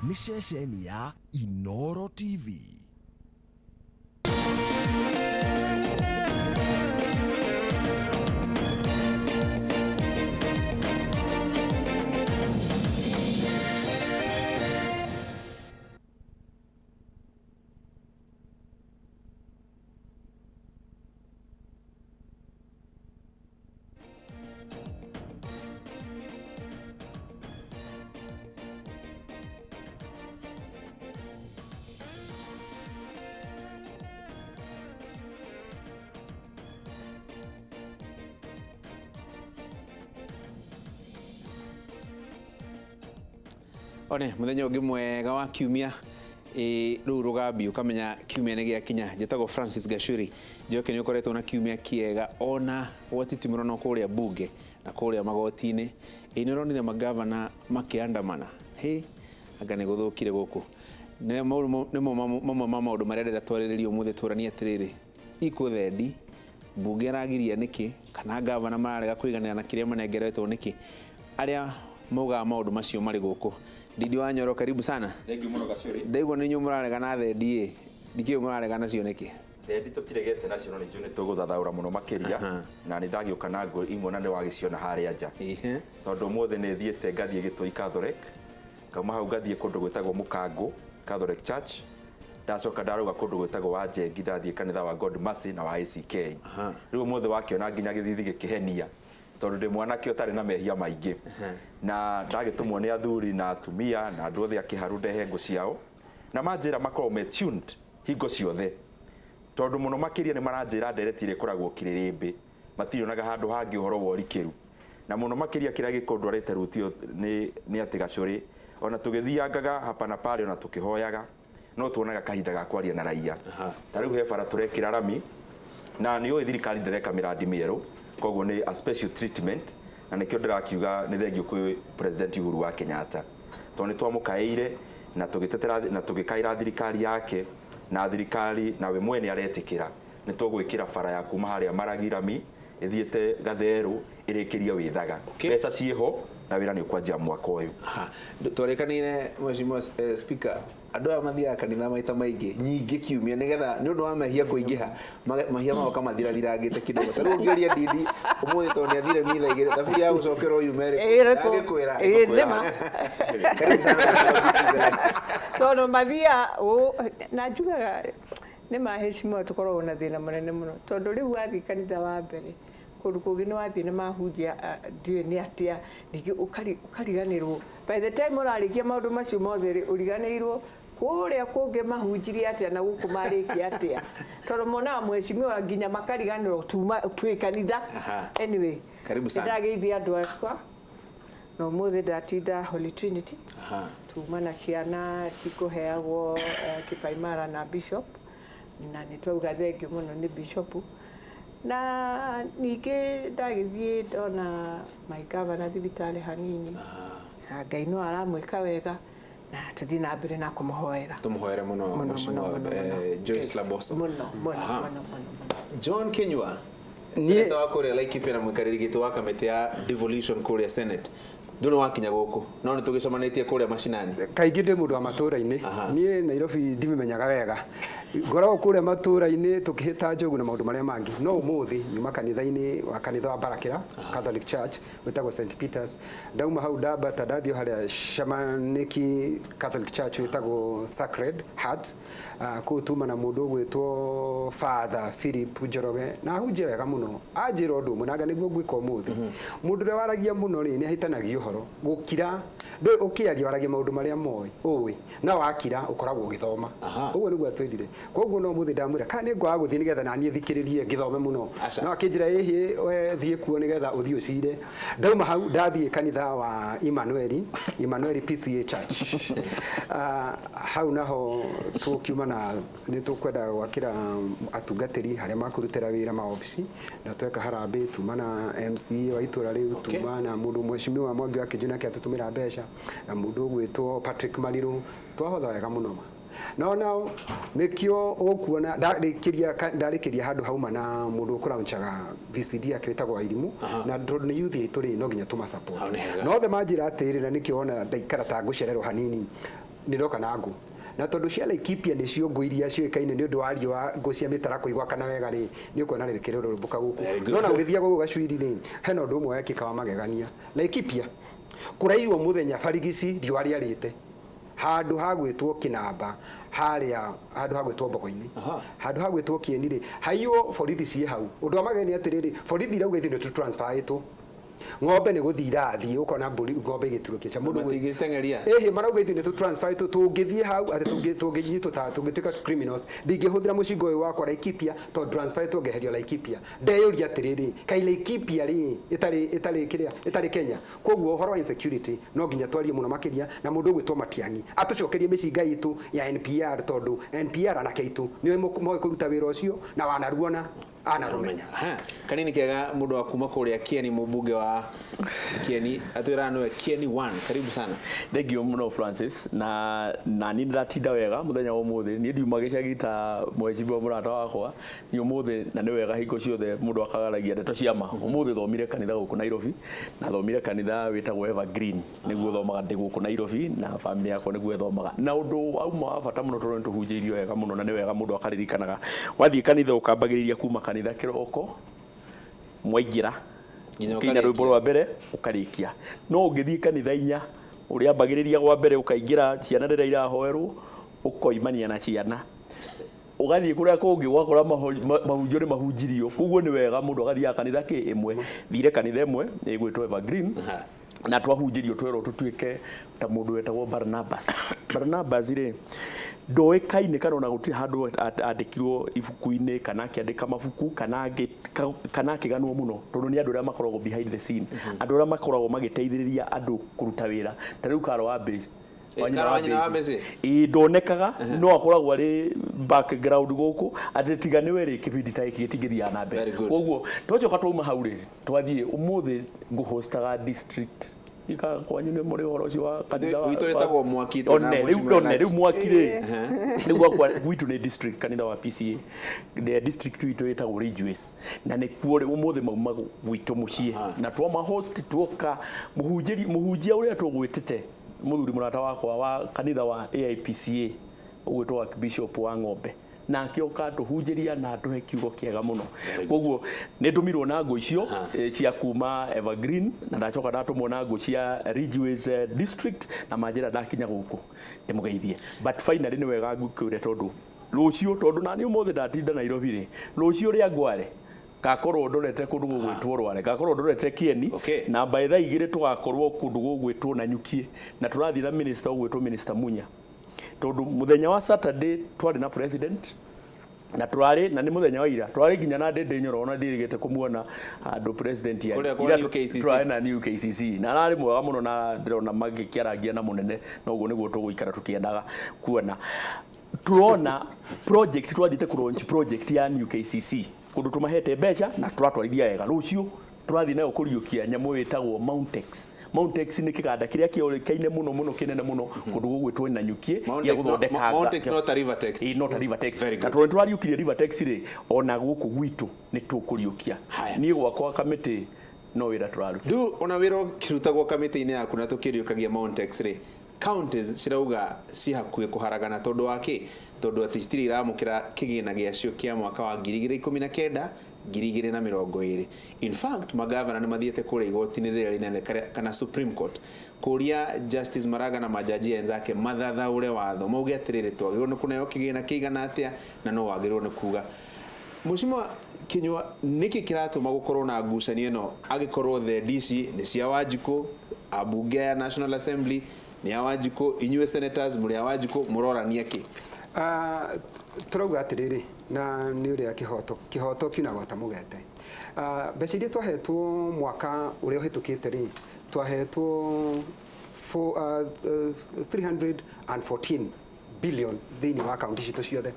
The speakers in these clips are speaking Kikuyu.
Nĩ ceceni ya Inoro TV. One muthenya ungi mwega wa kiumia riu rugambi ukamenya kiumia nĩ gĩakinya. Njĩtagwo Francis Gachuri. Njoke nĩ ũkoretwo na kiumia kĩega ona gwatitimũrwo no kũrĩa bunge na kũrĩa magoti-inĩ. Nĩ ũronire magavana makĩandamana. Hĩ, anga nĩ gũthũkire gũkũ. Nĩmo mamwe ma maũndũ marĩa ndĩrenda twarĩrĩrie ũmũthĩ, tũranie atĩrĩrĩ, ikũthendi mbunge aragiria nĩkĩ, kana gavana mararega kũiganĩra na kĩrĩa manengeretwo nĩkĩ, arĩa maugaga maũndũ macio marĩ gũkũ. Ndindi wa Nyoro, karibu sana. Thank you mũno, Gachuri. Ndaigua nĩ inyuĩ mũrarega na thendi ĩ, ndikĩũĩ mũrarega nacio nĩkĩ? Thendi tũtiregete nacio, no nĩ njũĩ nĩ tũgũthathaũra mũno makĩria, na nĩ ndagĩũka na ngũ imwe na nĩ wagĩciona harĩa nja. Tondũ ũmũthĩ nĩ thiĩte ngathiĩ Gĩtũi Catholic, ngauma hau ngathiĩ kũndũ gwĩtagwo Mũkangũ Catholic Church, ndacoka ndarũga kũndũ gwĩtagwo Wanjengi, ndathiĩ kanitha wa God Mercy na wa ACK. Rĩu ũmũthĩ wakĩona nginya gĩthithi gĩkĩhenia, tondũ ndĩ mwanake ũtarĩ na mehia maingĩ, na ndagĩtũmwo nĩ athuri na atumia na andũ othe a Kĩharu ndehe ngũ ciao, na manjĩra makorwo me tuned hingo ciothe, tondũ mũno makĩria nĩ maranjĩra ndereti ĩrĩa ĩkoragwo kĩrĩrĩmbĩ matirionaga handũ hangĩ ũhoro wa ũrikĩru, na mũno makĩria kĩrĩa gĩkũndwarĩte rutio nĩ atĩ Gachũrĩ ona tũgĩthiangaga hapa na pale, ona tũkĩhoyaga, no tuonaga kahinda ga kwaria na raia. Ta rĩu he bara tũrekĩra rami, na nĩ ũĩ thirikari ndĩreka mĩrandi mĩerũ, koguo nĩ a special treatment, na nĩkĩo ndĩrakiuga nĩ thengiũ kwĩ President Uhuru wa Kenyatta, tondũ nĩ twamũkaĩire na tũgĩtetera na tũgĩkaĩra thirikari yake, na thirikari nawe mwene aretĩkĩra nĩ tũgwĩkĩra bara ya kuma harĩa Maragi rami ĩthiĩte Gatherũ ĩrĩkĩrie Wĩthaga. Mbeca ciĩho na wĩra nĩ ũkwanjia mwaka ũyũ. Twarĩkanĩire, Mheshimiwa Speaker, andũ aya mathiaga kanitha maita maingĩ nyingĩ kiumia nĩgetha nĩ ũndũ wa mehia kũingĩha, mahia magoka mathirathirange kidogo. Ta rĩu ũngĩũria Ndindi ũmũthĩ, tondũ nĩ athire mitha igĩrĩ, thaburi ya gũcokerwo yuma ĩrĩkũ? Ndangĩkwĩra. Ĩĩ, nĩma. Karibu sana, Mheshimiwa. Tondũ mathiaga na njugaga nĩ maheshimiwa, tũkoragwo na thĩna mũnene mũno, tondũ rĩu wathiĩ kanitha wa mbere kũndũ kũngĩ nĩ wathiĩ nĩ mahunjia, ndiũĩ nĩ atĩa, ningĩ ũkariganĩrwo. By the time ũrarĩkia maũndũ macio mothe rĩ, ũriganĩirwo kũrĩa kũngĩ mahunjirie atĩa na gũkũ marĩkia atĩa, tondũ monaga mheshimiwa nginya makariganĩrwo tuma twĩ kanitha. Anyway, Karibu sana. nĩndageithia andũ akwa, na ũmũthĩ ndatinda Holy Trinity. Tuma na ciana cikũheagwo kipaimara na bishop, na nĩ twauga thengiũ mũno nĩ bishop. Na ningĩ ndagĩthiĩ ndona my governor thibitarĩ hanini, na Ngai no aramwĩka wega, na tũthiĩ na mbere na kũmũhoera. Tũmũhoere mũno. Mũno, Mheshimiwa, mũno, mũno, mũno. Joyce Laboso. Mũno, mũno, mũno, mũno, mũno. John Kinyua, Senator wa kũrĩa Laikipia na mũikarĩri gĩtĩ wa kamĩtĩ ya devolution kũrĩa Senate, ndũrĩ wakinya gũkũ, no nĩ tũgĩcemanĩtie kũrĩa macinani. Kaingĩ ndĩ mũndũ wa matũra-inĩ. Niĩ Nairobi ndimĩmenyaga wega, ngoragwo kũrĩa matũra-inĩ tũkĩhĩta njogu na maũndũ marĩa mangĩ. No ũmũthĩ nyuma kanitha-inĩ wa kanitha wa Barakĩra Catholic Church wĩtagwo St Peters. Ndauma hau ndambata ndathiĩ harĩa Shamaniki Catholic Church wĩtagwo Sacred Heart. Kũu tuma na mũndũ ũgwĩtwo Father Philip Njoroge, na ahunjia wega mũno. Anjĩra ũndũ ũmwe nanga nĩguo ngwĩka ũmũthĩ: mũndũ ũrĩa waragia mũno rĩ, nĩ ahĩtanagia ũhoro. Gũkira ndũĩ ũkĩaria waragia maũndũ marĩa moĩ ũĩ, no wakira ũkoragwo ũgĩthoma. Ũguo nĩguo atwĩrire. Koguo no mũthĩ ndamwĩra kana nĩ ngwaga gũthiĩ nĩgetha naniĩ thikĩrĩrie ngĩthome mũno. Aca. No akĩnjĩra ĩhĩ, we thiĩ kuo nĩgetha ũthiĩ ũcire. Ndauma hau ndathiĩ kanitha wa Emmanueli, Emmanueli PCA Church. Hau naho tũkiuma na nĩ tũkwenda gwakĩra atungatĩri harĩa makũrutĩra wĩra maobici, na tweka harambĩ. Tuma na MCA wa itũra rĩu, tuma na mũndũ mheshimiwa Mwangi wa Kĩnjũ, nake atũtũmĩra mbeca, na mũndũ ũgwĩtwo Patrick Mariru. Twahotha wega mũno ma. No nao nĩkĩo ũkuona ndarĩkĩria handũ hauma na mũndũ ũkũraunchaga VCD yake wĩtagwo Wairimu, na tondũ nĩ youth aitũ rĩ, no nginya tũma support. Hau nĩ hega. Na othe manjĩra atĩrĩ, na nĩkĩo wona ndaikara ta ngũcererwo hanini. Nĩ ndoka na ngũ na tondũ cia Laikipia nĩcio ngũ iria ciũĩkaine nĩ ũndũ wa riũa, ngũ cia mĩtarakwa igwakana wega rĩ, nĩ ũkuona rĩkĩrũrũmbũka gũkũ. No na ũgĩthiaga gũkũ Gacuiri rĩ, hena ũndũ ũmwe wekĩka wa magegania. Laikipia kũraiywo mũthenya barigici, riũa rĩarĩte handũ ha gwĩtwo Kĩnamba, harĩa handũ ha gwĩtwo Mbogo-inĩ, handũ ha gwĩtwo Kĩeni rĩ, haiywo borithi ciĩ hau. Ũndũ wa magegania atĩrĩrĩ, borithi irauga ithuĩ nĩ tũtransferĩtwo, ng'ombe nĩ gũthiĩ irathiĩ, ũkona mbũri ng'ombe igĩturũkia cia mũndũ. Matingĩciteng'eria. Ĩhĩ, marauga ithuĩ nĩ tũtransferĩtwo, tũngĩthiĩ hau atĩ tũngĩnyitwo ta tũngĩtuĩka criminals. Ndingĩhũthĩra mũcinga ũyũ wakwa Laikipia tondũ transferĩtwo ngeherio Laikipia. Ndeyũria atĩrĩrĩ, kaĩ Laikipia rĩ ĩtarĩ kĩrĩa ĩtarĩ Kenya? Koguo ũhoro wa insecurity no nginya twarie mũno makĩria na mũndũ ũgwĩtwo Matiang'i atũcokerie mĩcinga itũ ya NPR, tondũ NPR anake aitũ nĩo moĩ kũruta wĩra ũcio na wanaruona anarũmenya. Ha, kanini kega mũndũ wa kuma kũrĩa Kieni, mũmbunge wa Kieni atwĩraga nĩwe Kieni 1. Karibu sana. Thengio mũno, Francis, na niĩ ndĩratinda wega mũthenya wa ũmũthĩ. Niĩ ndiuma gĩcagi ta mheshimiwa mũrata wakwa niĩ ũmũthĩ, na nĩ wega hingo ciothe mũndũ akagaragia ndeto cia ma. Ũmũthĩ thomire kanitha gũkũ Nairobi, na thomire kanitha wĩtagwo Evergreen, nĩguo thomaga ndĩ gũkũ Nairobi, na family yakwa nĩguo ĩthomaga. Na ũndũ wauma wa bata mũno tondũ nĩ tũhunjĩirio wega mũno, na nĩ wega mũndũ akaririkanaga wathiĩ kanitha ũkambagĩrĩria kuma kanitha kĩroko mwaingĩra nginya ũkĩina rwĩmbo ũkarĩkia. Rwa mbere ũkarĩkia. No ũngĩthiĩ kanitha inya, ũrĩambagĩrĩria gwa mbere ũkaingĩra ciana rĩrĩa irahoerwo, ũkoimania na ciana, ũgathiĩ kũrĩa kũngĩ ũgakora mahunjio nĩ mahunjirio. Koguo nĩ wega mũndũ agathiaga kanitha kĩ ĩmwe. Thire kanitha ĩmwe ĩgwĩtwo Evergreen, na twahunjĩrio twerwo tũtuĩke ta mũndũ wetagwo Barnabas. Barnabas rĩ, ndoĩkaine kana ona gũtirĩ handũ andĩkirwo ibuku-inĩ kana akĩandĩka mabuku kana akĩganwo mũno, tondũ nĩ andũ arĩa makoragwo behind the scene, andũ arĩa makoragwo magĩteithĩrĩria andũ kũruta wĩra. Ta rĩu Karo wa Mbĩci. Karo wa nyina wa Mbĩci? Ĩĩ, ndonekaga, no akoragwo arĩ background gũkũ, atĩ tiga nĩwe rĩ, kĩbindi ta gĩkĩ gĩtingĩthiaga na mbere. Very good. Koguo twacoka twauma hau rĩ, twathiĩ ũmũthĩ ngũhostaga district ika kwanyu nĩ mũrĩ ũhoro ũcio wa kanitha Gwitũ wĩtagwo Mwaki, twĩna One, rĩu Mheshimiwa one, rĩu Nachi. Mwaki rĩ, rĩu gwakwa gwitũ nĩ district kanitha wa PCA. The district witũ ĩtagwo Ridgeways, na nĩkuo rĩ ũmũthĩ mauma gwitũ mũciĩ na twama host tuoka mũhunjĩri mũhunjia ũrĩa tũgwĩtĩte, mũthuri mũrata wakwa wa kanitha wa AIPCA ũgwĩtwo Archbishop wa Ng'ombe, na akĩoka atũhunjĩria na atũhe kiugo kĩega mũno. Koguo nĩ ndũmirwo na ngũ icio cia kuma Evergreen, na ndacoka ndatũmwo na ngũ cia Ridgeways district, na manjĩra ndakinya gũkũ ndĩmũgeithie. But finally nĩ wega ngũkwĩre, tondũ rũciũ, tondũ nani ũmũthĩ ndatinda Nairobi rĩ, rũciũ rĩa ngware ngakorwo ndorete kũndũ gũgwĩtwo Rware, ngakorwo ndorete Kieni. Na by thaa 2 tũgakorwo kũndũ gũgwĩtwo Nanyukie, na tũrathiĩ na minister ũgwĩtwo Minister Munya, tondũ mũthenya wa Saturday twarĩ na president, na tũrarĩ na nĩ mũthenya wa ira tũrarĩ nginya na Ndĩndĩ Nyoro, ona ndirĩgĩte kũmuona handũ president yarĩ. Kũrĩa kwa Ira New KCC. Tũrarĩ na New KCC na ararĩ mwega mũno, na ndĩrona magĩkĩarangia na mũnene, na ũguo nĩguo tũgũikara tũkĩendaga kuona. Turona project twathiĩte kũ launch project ya New KCC kũndũ tũmahete mbeca na tũratwarithia wega. Rũciũ tũrathiĩ nayo kũriũkia nyamũ ĩtagwo Mountex. Mountex nĩ kĩganda kĩrĩa kĩoĩkaine mũno mũno, kĩnene mũno kũndũ gũgwĩtwo Nanyukie gĩa Mountex gũthondeka Mountex no ta Rivertex. Ĩĩ, no ta Rivertex. Very Na good. tondũ nĩtũrariũkirie Rivertex rĩ, ona gũkũ gwitũ nĩ tũkũriũkia. Haya. Niĩ gwakwa kamĩtĩ no wĩra tũraruta. Rĩu ona wĩra ũkĩrutagwo kamĩtĩ-inĩ yaku na tũkĩriũkagia Mountex rĩ, counties cirauga ci hakuhĩ kũharagana. Tondũ wa kĩ? Tondũ atĩ citirĩ iramũkĩra kĩgĩna gĩacio kĩa mwaka wa 2019 2020. In fact, magavana nĩ mathiĩte kũrĩa igoti-inĩ rĩrĩa rĩnene kana Supreme Court kũria Justice Maraga na majaji enzake mathathaũre watho, mauge atĩrĩrĩ, twagĩrĩirwo nĩ kũneo kĩgĩna kĩigana atĩa, na no wagĩrĩirwo nĩ kuga. Mheshimiwa Kinyua, nĩkĩ kĩratũma gũkorwo na ngucanio ĩno angĩkorwo thendi ici nĩ cia Wanjikũ, ambunge aya National Assembly nĩ a Wanjikũ, inyuĩ senators mũrĩ a Wanjikũ, mũrorania kĩ? Ah, tũrauga atĩrĩrĩ, na nĩ ũrĩa kĩhoto kĩhoto kiunagwo ta mũgete. Ah, mbeca iria twahetwo mwaka ũrĩa ũhĩtũkĩte rĩ, twahetwo 314 billion thĩinĩ wa kaunti citũ ciothe.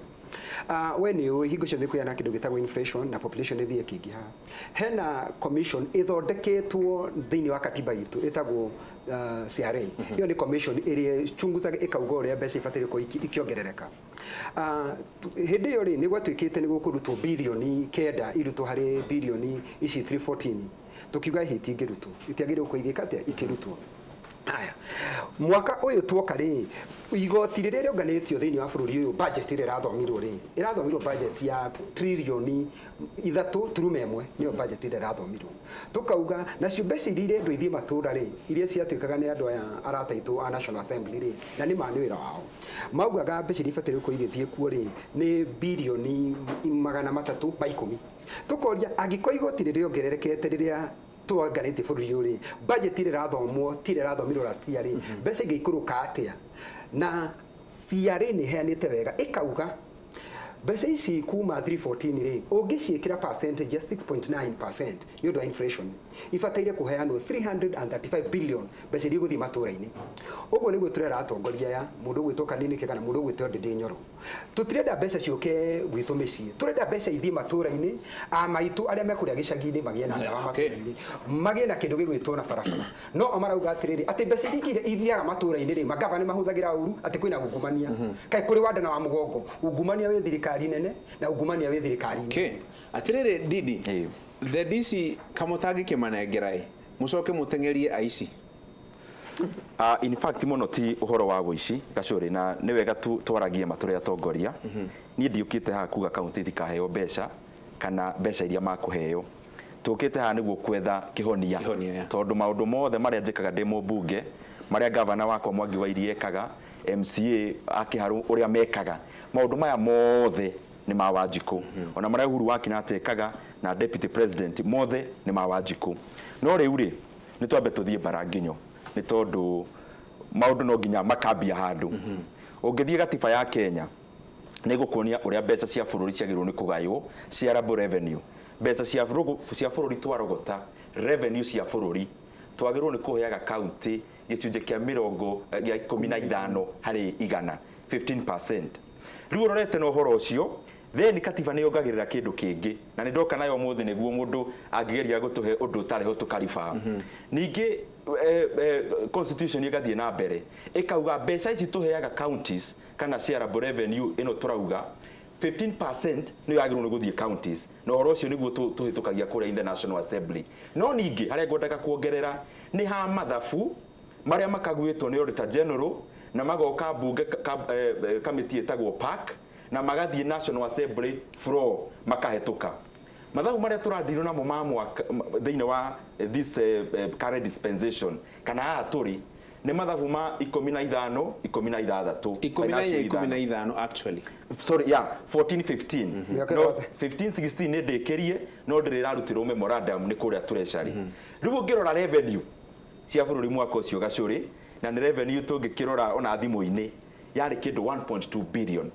We nĩ ũĩ hingo ciothe kwĩna kĩndũ gĩtagwo inflation na population ĩthiĩ ĩkĩingĩha. Hena commission ĩthondeketwo thĩinĩ wa katiba itũ ĩtagwo CRA. Ĩyo nĩ commission ĩrĩa ĩchunguzaga ĩkauga ũrĩa mbeca ibataire gũkorwo ikĩongerereka. Hĩndĩ ĩyo rĩ, nĩ gwatuĩkĩte nĩ gũkũrutwo birioni 9 irutwo harĩ birioni ici 314. Tũkiuga hihi itingĩrutwo, itiagĩrĩirwo gũkorwo igĩka atĩa ikĩrutwo. Aya, mwaka ũyũ tuoka rĩ, igoti rĩrĩa rĩonganĩtio thĩinĩ wa bũrũri ũyũ, budget ĩrĩa ĩrathomirwo rĩ, ĩrathomirwo budget ya tririoni 3.1, nĩyo budget ĩrĩa ĩrathomirwo. Tũkauga nacio mbeca iria irendwo ithiĩ matũra rĩ, iria ciatuĩkaga nĩ andũ aya arata aitũ a National Assembly rĩ, na nĩ ma nĩ wĩra wao, maugaga mbeca iria ibataire gũkorwo igĩthiĩ kuo rĩ nĩ birioni 310. Tũkoria angĩkorwo igoti rĩrĩongererekete rĩrĩa twanganĩtie bũrũri ũyũ rĩ, budget ĩrĩa ĩrathomwo ti ĩrĩa ĩrathomirwo last year rĩ, mbeca ingĩikũrũka atĩa? Na CRA nĩ ĩheanĩte wega ĩkauga mbeca ici kuma 314 rĩ, ũngĩciĩkĩra percentage ya 6.9% nĩ ũndũ wa inflation, ibataire kũheanwo 335 billion mbeca iria igũthiĩ matũra-inĩ. Ũguo nĩguo tũrera atongoria aya, mũndũ ũgwĩtwo Kanini kana mũndũ ũgwĩtwo Ndĩndĩ Nyoro. Tũtirenda mbeca ciũke gwitũ mĩciĩ, tũrenda mbeca ithiĩ matũra-inĩ, a maitũ arĩa mekũrĩa gĩcagi-inĩ magĩe na ndawa matũra-inĩ, magĩe na kĩndũ gĩgwĩtwo na barabara. No o marauga atĩrĩrĩ, atĩ mbeca iria ithiaga matũra-inĩ rĩ, magavana nĩ mahũthagĩra ũru, atĩ kwĩna ungumania. Kaĩ kũrĩ wanda na wa mũgongo, ungumania wĩ thirikari nene na ungumania wĩ thirikari nini. Okay. Atirĩrĩ Ndindi, thendi ici kamũtangĩkĩmanengera ĩ, mũcoke mũteng'erie aici. In fact mũno ti ũhoro wa wũici Gacũrĩ, na nĩ wega twaragie ma tũrĩ atongoria. Niĩ ndiũkĩte haha kuga kaunti itikaheo mbeca kana mbeca iria makũheo. Tũkĩte haha nĩguo kwetha kĩhonia, Kĩhonia, yeah. tondũ maũndũ mothe marĩa njĩkaga ndĩ mũmbunge, marĩa gavana wakwa Mwangi wa Iria ekaga, MCA akĩharũ ũrĩa mekaga, maũndũ maya mothe nĩ ma Wanjikũ. Ona marĩa Uhuru wa Kenyatta ekaga na deputy president mothe nĩ ma Wanjikũ. No rĩu rĩ, nĩ twambe tũthiĩ bara nginyo, nĩ tondũ maũndũ no nginya makambia handũ. Ũngĩthiĩ gatiba ya Kenya nĩ gũkuonia ũrĩa mbeca cia bũrũri ciagĩrĩirwo nĩ kũgaywo, shareable revenue. Mbeca cia bũrũri twarogota, revenue cia bũrũri twagĩrĩirwo nĩ kũheaga county gĩcunjĩ kĩa mĩrongo gĩa 15 harĩ igana, 15%. Rĩu ũrorete na ũhoro ũcio, then katiba nĩ yongagĩrĩra kĩndũ kĩngĩ, na nĩ ndoka nayo ũmũthĩ nĩguo mũndũ angĩgeria gũtũhe ũndũ ũtarĩ ho tũkaribaa. Ningĩ constitution ĩgathiĩ na mbere ĩkauga mbeca ici tũheaga counties kana shareable revenue ĩno tũrauga 15% nĩyo yagĩrĩirwo nĩ gũthiĩ counties, na ũhoro ũcio nĩguo tũhĩtũkagia kũrĩa in the National Assembly. No ningĩ harĩa ngwendaga kuongerera nĩ ha mathabu marĩa makaguĩtwo nĩ Auditor General na magoka mbunge kamĩtĩ ĩtagwo PAC na magathiĩ National Assembly floor makahĩtũka. Mathabu marĩa tũradirwo namo ma mwaka thĩinĩ wa this current dispensation kana haha tũrĩ nĩ mathabu ma 15 16 14 15 actually. Sorry, yeah, 14 15. Mĩaka No, yothe. 15 16 nĩ ndĩkĩrie, no ndĩrĩrarutirwo memorandum nĩ kũrĩa treasury. Rĩu ũngĩrora revenue cia bũrũri mwaka ũcio Gacũrĩ, na nĩ revenue tũngĩkĩrora ona thimũ-inĩ yarĩ kĩndũ 1.2 billion.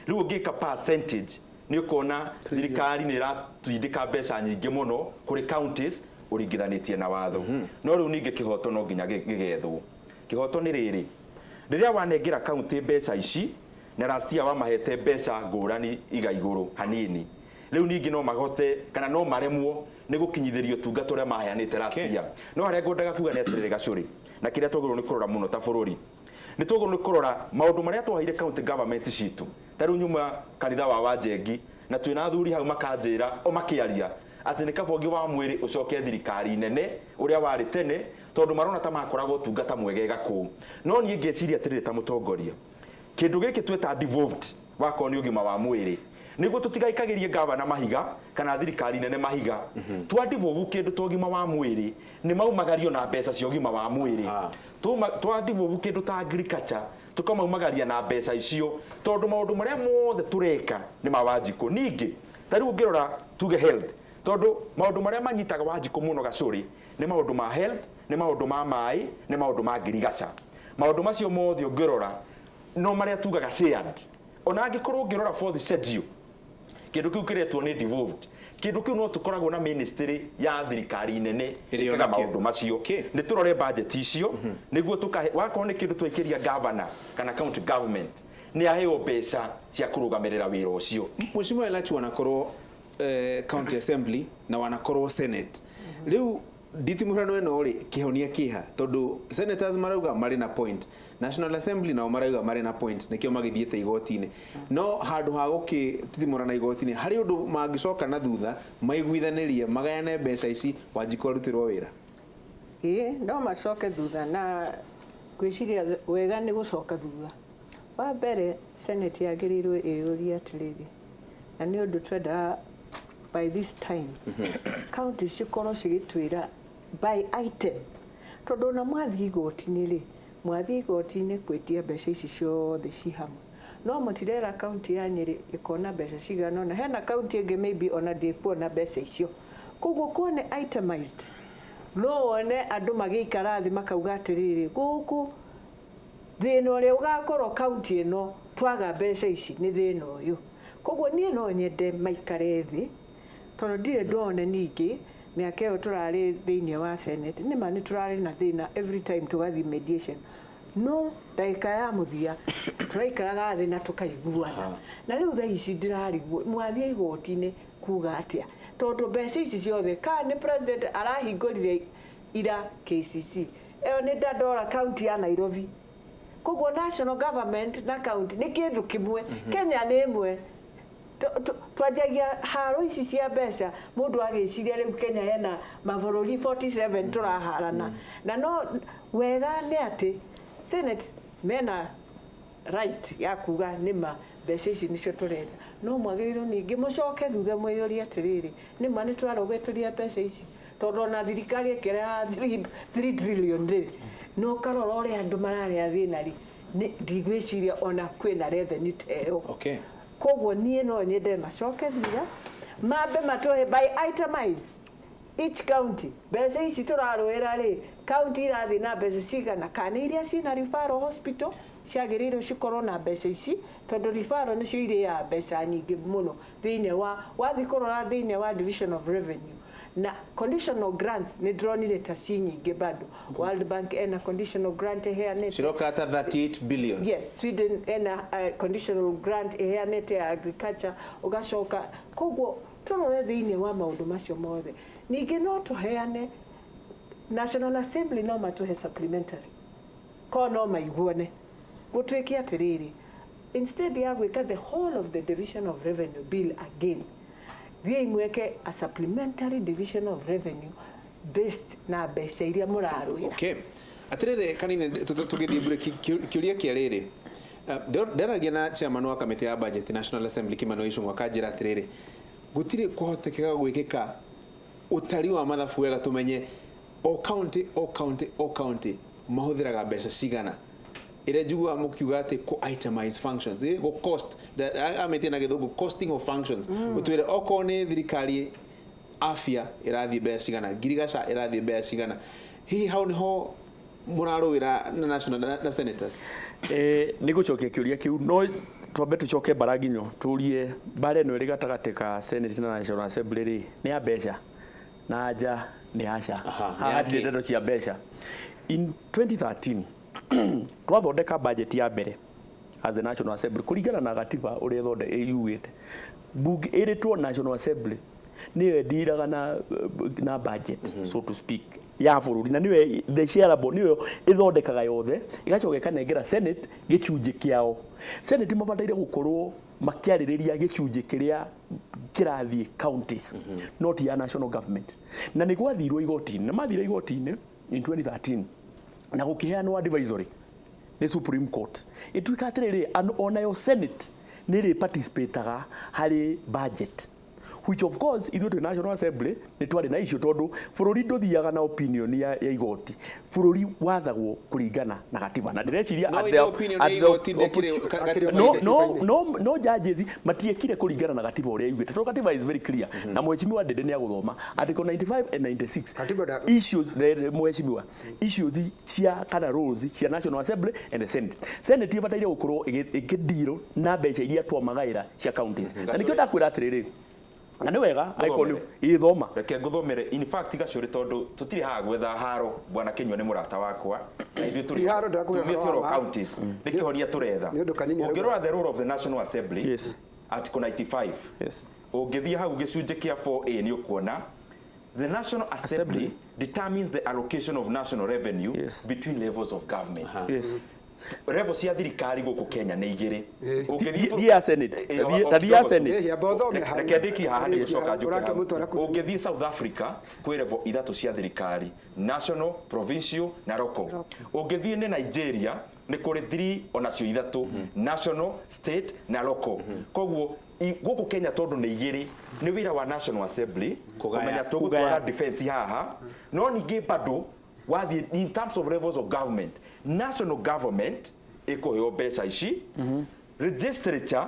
Rĩu ũngĩka percentage nĩ ũkuona thirikari nĩ ĩratindĩka mbeca nyingĩ mũno kũrĩ counties ũringithanĩtie na watho. No rĩu ningĩ kĩhoto no nginya gĩgethwo. Kĩhoto nĩ rĩrĩ, rĩrĩa wanengera county mbeca ici na last year wamahete mbeca ngũrani iga igũrũ hanini, rĩu ningĩ no mahote kana no maremwo nĩ gũkinyithĩrio ũtungata ũrĩa maheanĩte last year. No harĩa ngwendaga kuga nĩ atĩrĩrĩ Gacũrĩ, na kĩrĩa twagĩrĩirwo nĩ kũrora mũno ta bũrũri, nĩ twagĩrĩirwo nĩ kũrora maũndũ marĩa twaheire county government citũ. Ta rĩu nyuma kanitha wa Wanjengi na twĩna athuri hau makanjĩra o makĩaria atĩ nĩ kaba ũngĩ wa mwĩrĩ ũcoke thirikari nene ũrĩa warĩ tene, tondũ marona ta makoragwo ũtungata mwegega kũu. No niĩ ngeciria atĩrĩrĩ ta mũtongoria, kĩndũ gĩkĩ twĩta devolved wakorwo nĩ ũgima wa mwĩrĩ, nĩguo tũtigaikagĩrie gavana mahiga kana thirikari nene mahiga. Twa devolve kĩndũ ta ũgima wa mwĩrĩ nĩ maumagario na mbeca cia ũgima wa mwĩrĩ. Twa devolve kĩndũ ta agriculture tũkamaumagaria na mbeca icio, tondũ maũndũ marĩa mothe tũreka nĩ ma Wanjikũ. Ningĩ ta rĩu ũngĩrora tuge health, tondũ maũndũ marĩa manyitaga Wanjikũ mũno Gacũrĩ nĩ maũndũ ma health, nĩ maũndũ ma maĩ, nĩ maũndũ ma ngirigaca. Maũndũ macio mothe ũngĩrora no marĩa tugaga shared. Ona angĩkorwo ũngĩrora fourth schedule, kĩndũ kĩu kĩretwo nĩ devolved, kĩndũ kĩu no tũkoragwo na ministry ya thirikari nene Ĩrĩa ĩkaga onakĩo. maũndũ macio. Nĩ tũrore budget icio nĩguo tũkahe, wakorwo nĩ kĩndũ twaikĩria governor kana county government nĩ aheo mbeca cia kũrũgamĩrĩra wĩra ũcio. Mheshimiwa Elachi wanakorwo county assembly na wanakorwo senate. Rĩu nditimũrano ĩno rĩ, kĩhonia kĩha, tondũ senators marauga marĩ na point, National Assembly nao marauga marĩ na point, nĩkĩo magĩthiĩte igoti-inĩ. No handũ ha gũkĩtitimũrana igoti-inĩ, harĩ ũndũ mangĩcoka na thutha maiguithanĩrie magayane mbeca ici, Wanjikũ arutĩrwo wĩra. Ĩĩ, no macoke thutha, na ngwĩciria wega nĩ gũcoka thutha. Wa mbere, Senate yagĩrĩirwo ĩyũrie atĩrĩrĩ, na nĩ ũndũ twendaga by this time county cikorwo cigĩtwĩra by item, tondũ ona mwathiĩ igoti-inĩ rĩ, mwathiĩ igoti-inĩ gwĩtia mbeca ici ciothe ci hamwe, no mũtirera kaunti ya Nyĩrĩ ĩkona mbeca cigana ũna, hena kaunti ĩngĩ maybe ona ndĩkuona mbeca icio. Koguo korwo nĩ itemized, no wone andũ magĩikara thĩ makauga atĩrĩrĩ, gũkũ thĩna ũrĩa ũgakorwo kaunti ĩno twaga mbeca ici nĩ thĩna ũyũ. Koguo niĩ no nyende maikare thĩ, tondũ ndirĩ ndona ningĩ mĩaka ĩyo tũrarĩ thĩinĩ wa Senate, nĩma nĩ tũrarĩ na thĩna every time tũgathiĩ mediation, no ndagĩka ya mũthia tũraikaraga thĩ na tũkaiguana. Na rĩu thaa ici ndĩrarigwo mwathiĩ igoti-inĩ kuga atĩa, tondũ mbeca ici ciothe kana nĩ president arahingũrire ira KCC, ĩyo nĩ Dandora kaunti ya Nairobi. Koguo national government na county nĩ kĩndũ kĩmwe, Kenya nĩ ĩmwe. Twanjagia haro ici cia mbeca, mũndũ agĩciria rĩu Kenya hena mabũrũri 47 tũraharana. Na no wega nĩ atĩ Senate mena right ya kuga nĩma mbeca ici nĩcio tũrenda, no mwagĩrĩirwo ningĩ mũcoke thutha mwĩyũrie atĩrĩrĩ, nĩma nĩ twarũgĩtũria mbeca ici, tondũ ona thirikari ĩkĩreha 3 trillion rĩ, no karora ũrĩa andũ mararĩa thĩna rĩ, ndigwĩciria ona kwĩna revenue ta ĩyo. Koguo niĩ no nyende macoke thutha, mambe matũhe by itemized each county mbeca ici tũrarũĩra rĩ, county irathiĩ na mbeca cigana, kana iria ciĩna referral hospital ciagĩrĩirwo cikorwo na mbeca ici, tondũ referral nĩcio irĩaga mbeca nyingĩ mũno thĩinĩ wa wathiĩ kũrora thĩinĩ wa division of revenue. Na conditional grants nĩ ndĩronire ta ci nyingĩ bado. World Bank ena conditional grant ĩheanĩte ciroka ta 38 billion. Yes, Sweden ena conditional grant ĩheanĩte ya agriculture, ũgacoka koguo tũrore thĩinĩ wa maũndũ macio mothe. Ningĩ no tũheane National Assembly, no matũhe supplementary, ko no maiguane gũtuĩke atĩrĩrĩ, instead ya gwĩka the whole of the division of revenue bill again, thiĩi mweke a supplementary division of revenue based na mbeca iria mũrarũĩra. Okay, atirĩrĩ kanini tũgĩthiĩ mbere, kĩũria kĩa rĩrĩ, ndaragia na chairman wa kamĩtĩ ya budget National Assembly Kimani Ichung'wa, akanjĩra atĩrĩrĩ, gũtirĩ kũhotekeka gwĩkĩka ũtari wa mathabu wega tũmenye o county o county o county mahũthĩraga mbeca cigana, ĩrĩa njiguaga mũkiuga atĩ kũ itemize functions, gũ cost amĩtie na gĩthũngũ costing of functions, ũtwĩre okorwo nĩ thirikari afya ĩrathiĩ mbeca cigana, ngirigaca ĩrathiĩ mbeca cigana, hihi hau nĩho mũrarũĩra na national na senators? Nĩ gũcokia kĩũria kĩu, no twambe tũcoke mbara nginyo tũrie mbara ĩno ĩrĩ gatagatĩ ka Senate na National Assembly rĩ, nĩ ya mbeca na anja nĩ aca. Haha hatirĩ ndeto cia mbeca. In 2013 twathondeka budget ya mbere as the National Assembly kũringana na gatiba ũrĩa ĩthonde yugĩte, bunge ĩrĩtwo National Assembly nĩyo ĩndiraga na budget, so to speak, ya bũrũri, na nĩyo the shareable, nĩyo ĩthondekaga yothe, ĩgacoka ĩkanengera Senate gĩcunjĩ kĩao. Senate mabataire gũkorwo makĩarĩrĩria gĩcunjĩ kĩrĩa kĩrathiĩ counties, not ya national government. Na nĩ gwathirwo igoti-inĩ, na mathire igoti-inĩ in 2013 na gũkĩheanwo advisory nĩ Supreme Court, ĩtuĩka atĩrĩrĩ, onayo Senate nĩ ĩrĩ participataga harĩ budget, which of course ithuĩ twĩ National Assembly nĩ twarĩ na icio, tondũ bũrũri ndũthiaga na opinion ya igoti, bũrũri wathagwo kũringana na gatiba. Na ndĩreciria no judges matiekire kũringana na gatiba ũrĩa yugĩte, tondũ gatiba is very clear. Na mheshimiwa Ndindi nĩ agũthoma article 95 and 96 issues, mheshimiwa, issues cia kana rules cia National Assembly and the Senate. Senate ĩbataire gũkorwo ĩkĩndirwo na mbeca iria twamagaĩra cia counties, na nĩkĩo ndakwĩra atĩrĩrĩ, na nĩ wega angĩkorwo nĩ ithoma. Reke nguthomere in fact gacuri, tondu tutiri haha gwetha haro, bwana Kinyua nĩ mũrata wakwa na ithuĩ tũrĩ haro tumĩte counties nĩ kĩhonia tũretha. Ũngĩrora the role of the National Assembly, yes, article 95, yes, ũngĩthiĩ hau gĩcunjĩ kĩa 4A nĩ ũkuona the National Assembly determines the allocation of national revenue, yes, between levels of government. Yes. Level cia thirikari gũkũ Kenya nĩ igĩrĩ. Thiĩ ya Senate. Ta thiĩ ya Senate. Reke ndĩkie haha nĩgũcoka njũke hau. Ũngĩthiĩ South Africa kwĩ level ithatũ cia thirikari, national, provincial na local. Ũngĩthiĩ nĩ Nigeria nĩ kũrĩ 3 onacio ithatũ, national, state na local. Koguo gũkũ Kenya tondũ nĩ igĩrĩ, nĩ wĩra wa National Assembly kũmenya tũgũtwara defense haha, no ningĩ bado wathiĩ in terms of levels of government, national government ĩkũheo mbeca ici, legislature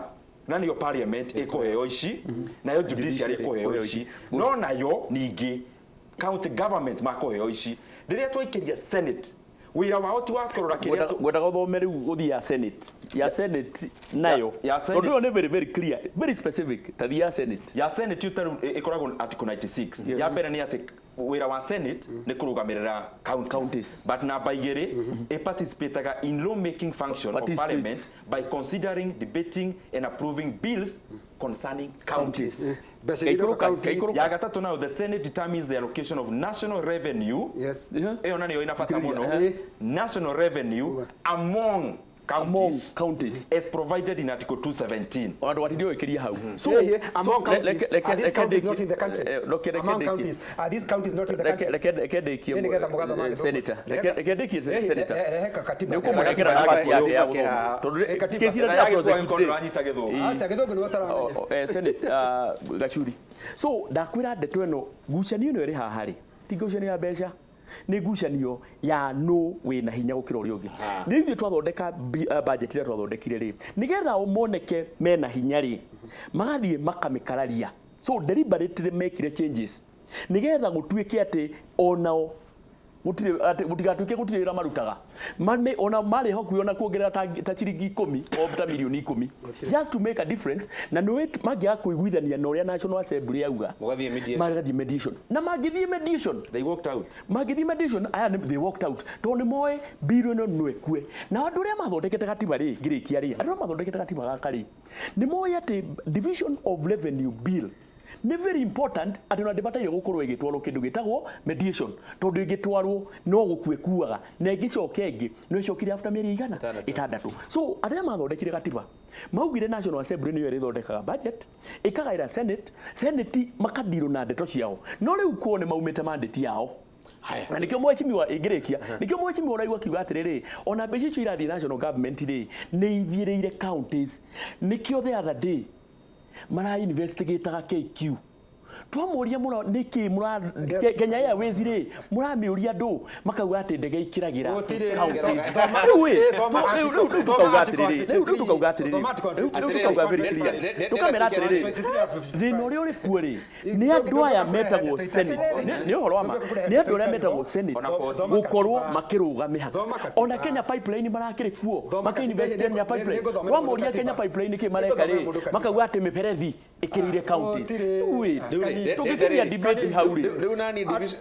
na nĩyo parliament ĩkũheo ici, nayo judiciary ĩkũheo ici, no nayo ningĩ county governments makũheo ici. Rĩrĩa twaikĩria Senate, wĩra wao ti wa kũrora kĩrĩa ngwendaga ũthome rĩu ũthiĩ ya Senate. Ya Senate nayo tondũ ĩyo nĩ very very clear, very specific. Ta thiĩ ya Senate. Ya Senate yo tarĩu ĩkoragwo article 96. Ya mbere nĩ atĩ wĩra wa Senate nĩ kũrũgamĩrĩra counties. But namba igĩrĩ ĩ participataga in law making function of parliament by considering, debating and approving bills concerning counties. Ya gatatũ nayo, the Senate determines the allocation of national revenue. Ĩyo na nĩyo ĩna bata mũno. National revenue among counties as provided in Article 217. Ona ndũgatinde ũgĩkĩria hau. So among counties, are these counties not in the country? Among counties, are these counties not in the country? Reke ndĩkie Senator. Reke ndĩkie Senator. Nĩ ũkũmũnengera nafasi yake ya gũthoma. Tondũ kesi ĩrĩa ndĩra prosecute rĩ. Aca gĩthũngũ nĩ ũtaramenya. Senate Gachuri. So ndakwĩra ndeto ĩno, ngucanio ĩno ĩrĩ haha rĩ, ti ngucanio ya mbeca, nĩ ngucanio ya no wĩna hinya gũkĩra ũrĩa ũngĩ. Nĩ ithuĩ twathondeka budget ĩrĩa twathondekire rĩ, nĩgetha o moneke mena hinya rĩ, magathiĩ makamĩkararia. So deliberately mekire changes nĩgetha gũtuĩke atĩ onao gũtigatuĩke gũtirĩ wĩra marutaga. Ona marĩ hakuhĩ ona kuongerera ta ciringi 10 o ta milioni 10 just to make a difference. Na nĩ mangĩaga kũiguithania na ũrĩa National Assembly yauga, magathiĩ mediation. Na mangĩthiĩ mediation, they walked out. Mangĩthiĩ mediation, aya they walked out tondũ nĩ moĩ bill ĩno no ĩkue. Na andũ arĩa mathondekete gatiba rĩ, ngĩrĩkia rĩ, andũ arĩa mathondekete gatiba gaka rĩ, nĩ moĩ atĩ division of revenue bill nĩ very important atĩ ona ndĩbataire gũkorwo ĩgĩtwarwo kĩndũ gĩtagwo mediation, tondũ ĩngĩtwarwo no gũkue kuaga na ĩngĩcoka ĩngĩ no ĩcokire after mĩeri igana ĩtandatũ. So arĩa mathondekire gatiba maugire National Assembly nĩyo ĩrĩthondekaga budget, ĩkagaĩra Senate, Senate makadirwo na ndeto ciao, no rĩu kuo nĩ maumĩte mandate yao. Na nĩkĩo mheshimiwa ĩngĩrĩkia, nĩkĩo mheshimiwa ũraigua akiuga atĩrĩrĩ, ona mbeca icio irathiĩ national government rĩ, nĩ ithiĩrĩire counties. Nĩkĩo the other day mara investigataga KQ. Twamoria mũno nĩkĩ mũra Kenya Airways rĩ, mũramĩũria andũ makauga atĩ ndege ikĩragĩra counties. Rĩu tukauga atĩrĩrĩ, rĩu tukauga atĩrĩrĩ, rĩu tukauga very clear, tukamera atĩrĩrĩ, thĩna ũrĩa ũrĩ kuo rĩ, nĩ andũ aya metagwo Senate, nĩ ũhoro wa ma, nĩ andũ arĩa metagwo Senate gũkorwo makĩrũga mĩhaka. Ona Kenya Pipeline marakĩrĩ kuo, makĩ-invest Kenya Pipeline. Twamoria Kenya Pipeline nĩkĩ mareka rĩ, makauga atĩ mĩberethi ĩkĩrĩire counties. Rĩu tũngĩkinyia debate hau rĩ,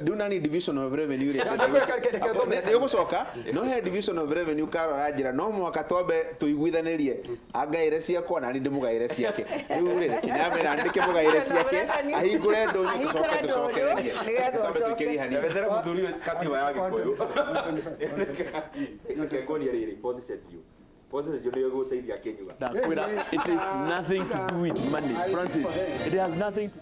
rĩu nani division of revenue rĩ, nĩ ũgũcoka no he division of revenue karora njĩra no mwaka twambe tũiguithanĩrie, angaĩre ciakwa nani ndĩmũgaĩre ciake. Rĩu rĩ, Kĩnyambe nani ndĩkĩmũgaĩre ciake, ahingũre ndũnyũ tũcoke tũcokererie, twambe tũikĩrie hanini. Wethere mũthuri ũyũ katiba ya Gĩkũyũ. Reke nguonie rĩrĩ, Fourth Schedule. Fourth Schedule nĩyo ĩgũgũteithia kĩnyua. Ndakwĩra, it is nothing to do with money, Francis. It has nothing to